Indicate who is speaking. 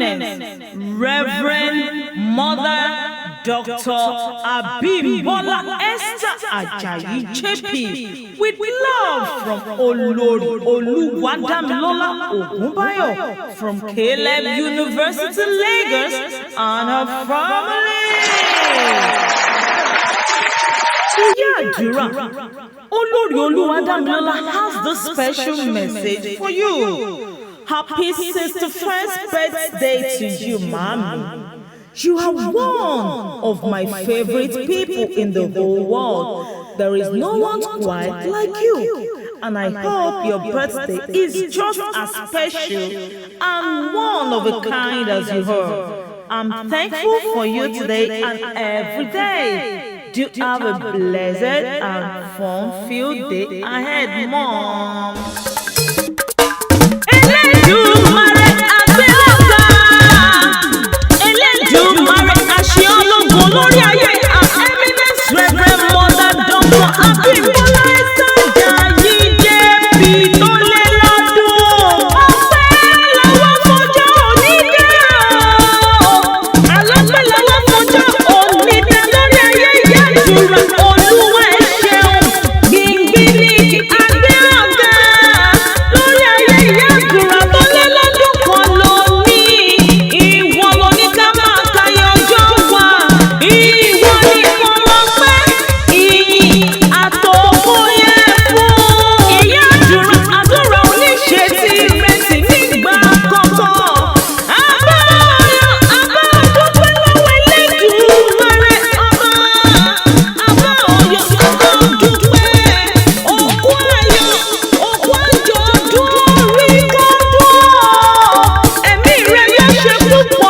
Speaker 1: Eminence, Reverend Mother Dr. Abimbola Esther Ajayi JP, with love from Olori Oluwadamilola Ogunbayo from Caleb University, Lagos, and her family. Ìyá Àdúrà, Olórí Olúwadámilọ́lá has this special message for you. Happy 61st birthday to you, Mami. You are one of my favorite people in the whole world. There is no one quite like you. And I hope your birthday is just as special and one of a kind as you are. I'm thankful for you today and every day. Do have a blessed and fun-filled day ahead, Mom. Elédùmarè àgbẹ̀ ọ̀gá. Elédùmarè àṣẹ ológun lórí ayé Her Eminence Reverend Mother Dr. Abimbola Esther Ajayi JP tó lé lọ́dún. Ọpẹ́ lọ́wọ́ fọjọ́ òní dá o. Alápẹ̀ lọ́wọ́ fọjọ́ òní dá lórí ayé ìyá àdúrà Olúwa ẹ ṣeun. Gbìngbìn ní àgbẹ̀ ọ̀gá lórí ayé ìyá àdúrà tó lé lọ́dún kan lónìí. Ìwọ ló ní ká máa kayọ̀ ọjọ́ wa. Ìwọ nìkan lọ́pẹ́, ìyìn àtòkò yẹ fún. Ìyá àdúrà àdúrà oníṣe tí ìrẹsì nígbà kọ̀ọ̀kan. Àbá ọyọ̀ àbá dúpẹ́ lọ́wọ́ Elédùmarè ọba. Àbá ọyọ̀ àbá dúpẹ́. Òkú ayọ̀ òkú àjọ̀dún orí kọ́dún. Ẹ̀mí rẹ̀ yóò ṣe púpọ̀.